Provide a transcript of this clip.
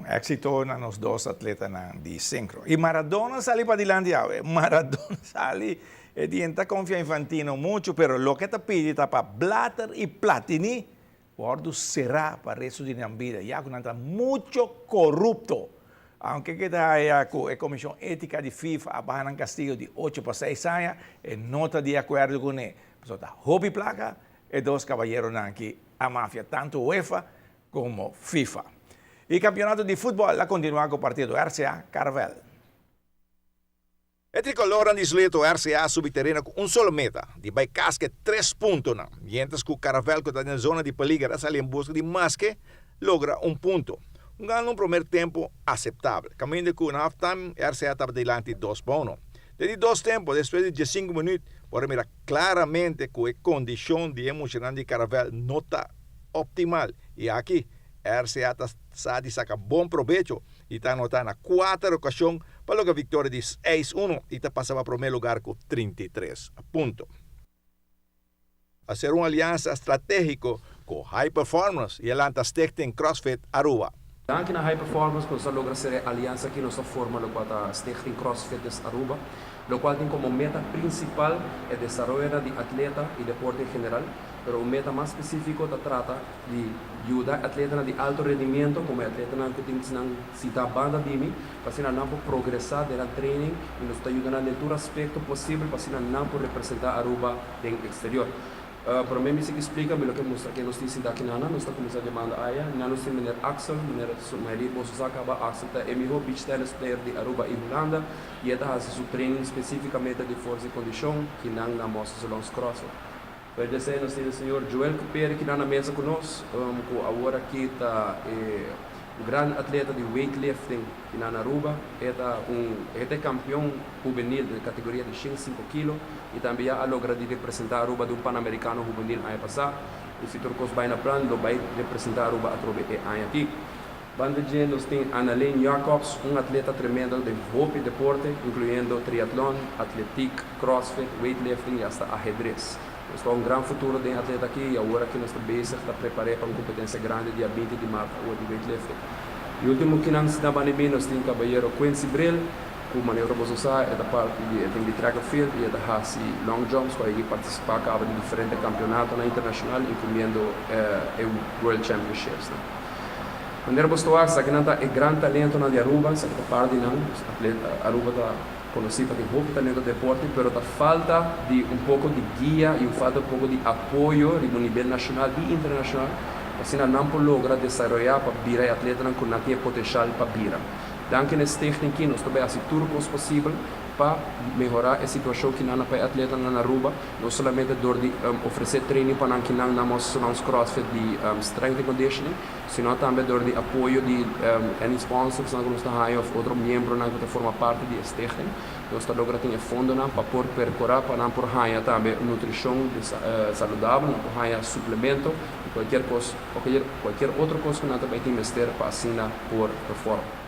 Éxito na nos dos atletanan di synchro. Y Maradona sali padilanti awe. Maradona sali e di e n' ta confia Infantino mucho, pero loke ta pidi ta pa Blatter y Platini wordo sera pa resto di nan bida, ya cu nan ta mucho corupto. Aunke cu ta haya cu e Comision Etica di FIFA a baha nan castigo di 8 pa 6 aña, e no ta di acuerdo cu ne. Pasobra ta hopi placa e dos cabayeronan aki a mafia tanto UEFA como FIFA. E campeonato di futbol a continua cu partido RCA Caravel. E tricolornan di Sleto RCA a subi tereno cu un solo meta, di bay cas cu e tres puntonan, mientras cu Caravel cu ta den zona di peliger a sali en busca di maske logra un punto. Un gana un promer tempo aceptabel, caminda cu na halftime RCA tabata dilanti 2-1. Den di dos tempo, despues di 15 minuut, por a mira claramente cu e condicion di e muchanan di Caravel no ta optimal y aki RCA ta sa di saca bon probecho y ta anota na cuater ocasion pa logra victoria di 6-1 y ta pasa pa prome lugar cu 33 punto. A sera un aliansa strategico cu High Performance y a lanta Stichting CrossFit Aruba. Danki na High Performance, nos a logra sera aliansa aki, nos a forma loke ta Stichting CrossFit Aruba, loke tin como meta principal e desaroyo di atleta y deporte en general, pero e meta mas specifico ta trata di yuda atleta di alto rendimento, como atleta cu tin sinta banda di mi, pa asina nan por progresa den training y nos ta yudando den tur aspecto posibel pa asina nan por representa Aruba den exterior. Pero mi kier splica mi lo mustra cu nos tin aki na nos ta cuminsa yamando aya, nos tin meneer Axel, meneer mayoria boso sa caba. Axel ta e miho beach tennis player di Aruba y Hulanda y e ta haci su training specificamente di forsa y condicion cu nan na Mossos Salons CrossFit. Pero despues nos tin señor Joel Cooper aki na mesa cu nos, cu awor aki ta un gran atleta di weightlifting aki na Aruba. E ta campeon hubenil di categoria di 105 kilo y tambe a logra di representa Aruba den Panamericano Hubenil aña pasa. Y si tur cos bay na plan, lo bay representa Aruba atrobe e aña aki. Banda dje nos tin Annalene Jacobs, un atleta tremendo di hopi deporte, incluyendo triatlon, atletiek, crossfit, weightlifting y hasta ahedrez. Nos tin un gran futuro di atleta aki y awor aki nos ta bezig ta prepara pa un competencia grandi dia 20 di maart di weightlifting. Y ultimo cu nos na banda nos tin caballero Quincy Brill, cu manera bo sa, e ta parti di team di track and field y e ta hasi long jumps, cu a participa caba di diferente campeonato internacional, incluyendo World Championships. No? Manera bo ta aki nan ta e gran talento na di Aruba, esaki ta parti nan, atleta Aruba ta conoci pa tin hopi talento den deporte, pero ta falta di un poco di guia y un falta un poco di apoyo riba nivel nacional y internacional, asina nan por logra desaroya pa bira atleta cu nan tin potencial pa bira. Danki na stichting aki, nos ta bay haci tur cos posibel pa mehora e situacion cu nan pa atleta na Aruba, no solamente door di ofrece training pa nan cu nan na nos CrossFit di strength and conditioning, sino tambe door di apoyo di any sponsors cu nos ta of otro miembro cu ta forma parti di stichting. Nos ta logra tin fondo nan pa por percura pa nan por haya tambe nutricion saludabel, nan por haya suplemento y cualkier cos, cualkier otro cos cu nan tambe tin mester pa asina por perform.